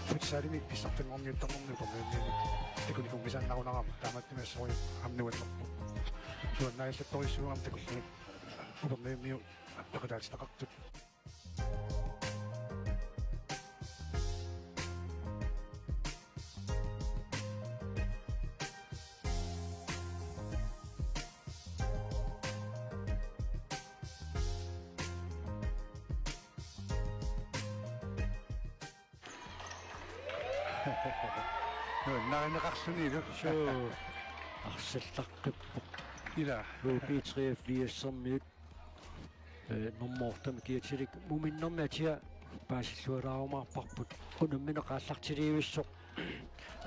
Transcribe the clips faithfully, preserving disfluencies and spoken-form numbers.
futsalimi pissartanngorniuttarnermi Upernavimmiunit takunikuunngisaannarunarami, taamaattumik assorujuk aamma nuannerpoq. Nuannaagallattorujussuuvoq aamma takullugit Upernavimmiut peqataatitaqartut. Nuannarineqarlunilu. Suu. Arsallaqqippoq. Ila. U B treogfirsermiut. Eh, nummer otte-mi kiatilik muminnermi atia paasillualaarumaarparput. Unammineq aallartilivissoq.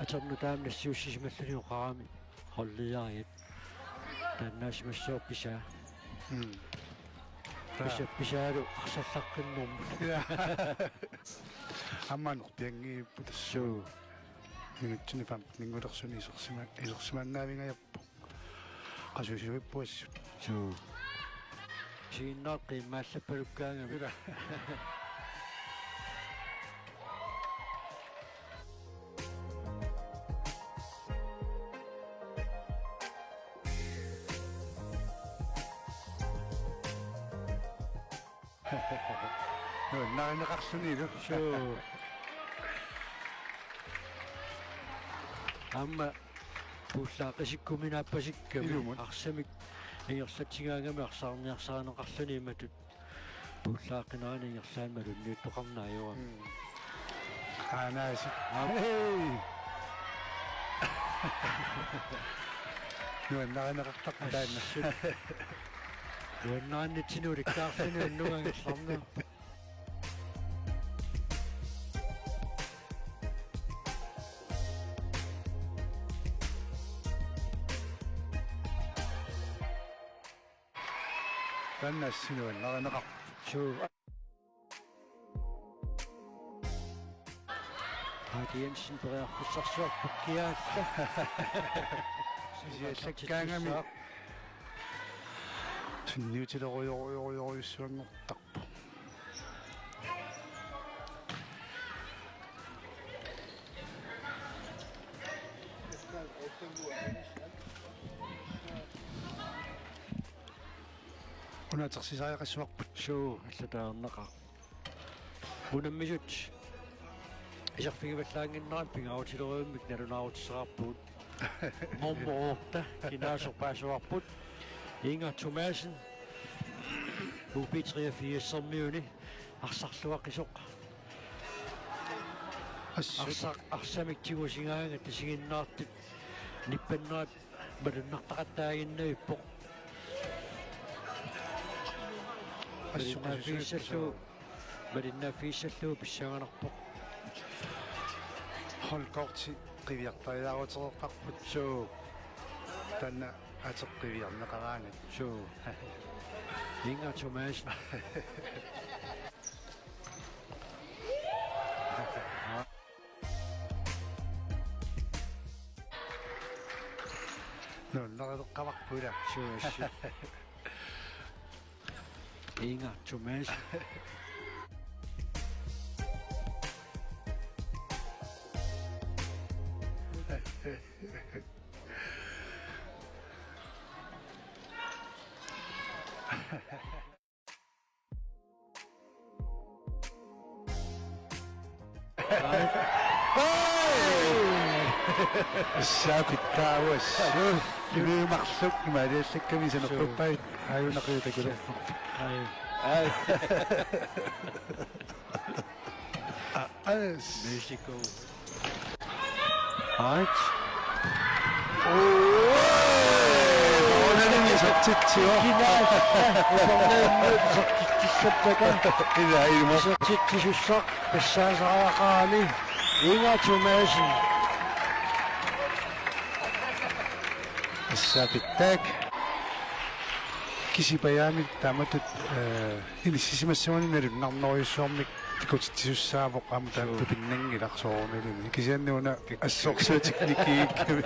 Atorneq taama nassiussisimalluni oqarami holdiariat. Taannaasimassaaq pisaa. Mm. Pisa-, pisaalu arsallaqqinnermut. Ja. Aamma anorpianngiippoq tassa. Suu. Minutsini femteninngulersuni isersima-, isersimaannaavingajappoq. Qasuisuippoq assut. Suu. Siinnaat qiimmaallapalukkaangami. Ila. Nuannarineqarlunilu. Suu. Aamma puullaaqisikkuminaappasikkamik. Ilumut. Arsamik ingerlatsigaangami arsaarniarsarineqarluni imatut. Puullaaqqinarani ingerlaannaq malunniuttoqarneq ajorami. Mm. Aanaasik. Aap. Hey! Nuannarineqartarpoq taanna. Assut. Nuannarinnitsinnut ulikkaarluni unnuk angerlarneq. Taanna assut nuannarineqarpoq. Suu. Aati Jensen periarfissarsiorpoq kiaalla. Kisiallakkaangami. Sunniutilerujorujorujorujussuanngortarpoq. Una atersisariaqassavarput. Suu, allatut ajornaqaaq. Unammisut iserfigivallaannginnerat pingaarutilerujummik nalunaarutissaqarpugut. Nummer otte, kinaasoq paasivarput. Inger Thomassen, U B treogfirsermiuni, arsarluaqisoq. Assut. Arsaq, arsamik tigusigaangat isiginnaartut nippannerat malunnartaqattaaginnavippoq. Assut, malinnaaffigissallugu, assut. Malinnaaffigissallugu pissanganarpoq. Holdkorti qiviartariaarutereerparput. Suu. Taanna ateq qiviarneqaraangat. Suu. Inger Thomassen. Nuannarileqqavarput ila. Suu, assut. Inger Thomassen. Assut pitsaavoq. Ilumut marluk imaaliallakkami sanerpappai. Aajuna qiviartakulerpoq. Ai. Ai. Mexico. Ait. Soorunami isertitsivoq. Kinaassuseq. Soorunami isertitsissappata. Ila ilumut. Isertitsisussaq tassaasariaqarami. Inger Thomassen. Assut pitsaavoq. Kisipajaami taamatut, eh, inissisimassaguni nalunnarnerujussuarmik takutitsisussaavoq aamma taanna. Suu. Tupinnanngilaq soorunalimi. Kisianni una assorsuaq teknikikkami.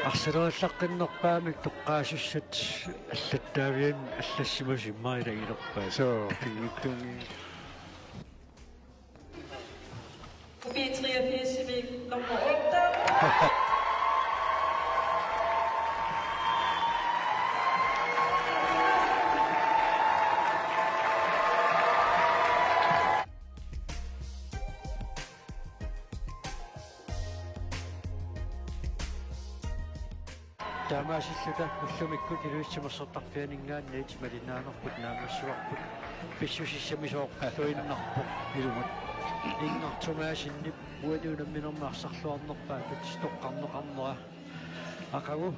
Arsaleriallaqqinnerpaamik toqqaasussat allattaavianni allassimasut immaqa ilagilerpaat. Suu, pinngitsuunngilaq. Taamaasilluta ullumikkut Ilulissat Massortarfianinngaanniit malinnaanerput naammassivarput pissusissamisoorluinnarpoq ilumut. Innartumik aasinnip uani unamminermi arsarluarnerpaatut toqqarneqarnera aqagu